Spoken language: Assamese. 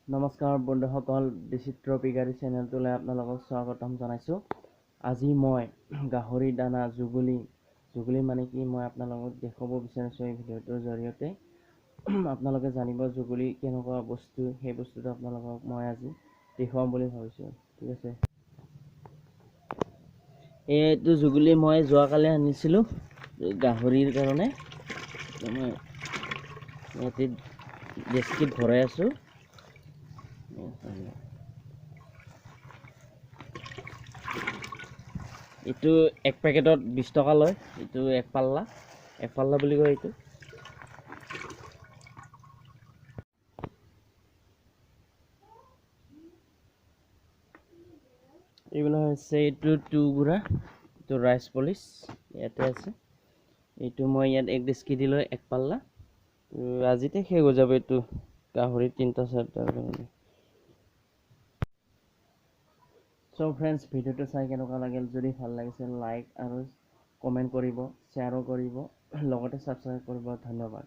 নমস্কাৰ বন্ধুসকল, বিচিত্ৰ বিগাৰী চেনেলটোলৈ আপোনালোকক স্বাগতম জনাইছোঁ। আজি মই গাহৰি দানা জুগুলি, জুগুলি মানে কি মই আপোনালোকক দেখুৱাব বিচাৰিছোঁ এই ভিডিঅ'টোৰ জৰিয়তে। আপোনালোকে জানিব জুগুলি কেনেকুৱা বস্তু, সেই বস্তুটো আপোনালোকক মই আজি দেখুৱাম বুলি ভাবিছোঁ। ঠিক আছে, এইটো জুগুলি মই যোৱাকালি আনিছিলোঁ গাহৰিৰ কাৰণে। মই ইয়াতে ডেস্কিত ভৰাই আছোঁ। এইটো এক পেকেটত 20 টকা লয়। এইটো এক পাল্লা, এক পাল্লা বুলি কয় এইটো। এইবিলাক হৈছে এইটো তুঁহগুড়া, এইটো ৰাইচ পলিচ ইয়াতে আছে। এইটো মই ইয়াত এক ডেস্কি দিলোঁ এক পাল্লা। আজিতে শেষ হৈ যাব এইটো গাহৰি 3টা 4টাৰ কাৰণে। চ' ফ্ৰেণ্ডছ, ভিডিঅ'টো চাই কেনেকুৱা লাগিল? যদি ভাল লাগিছে লাইক আৰু কমেণ্ট কৰিব, শ্বেয়াৰো কৰিব, লগতে ছাবস্ক্ৰাইব কৰিব। ধন্যবাদ।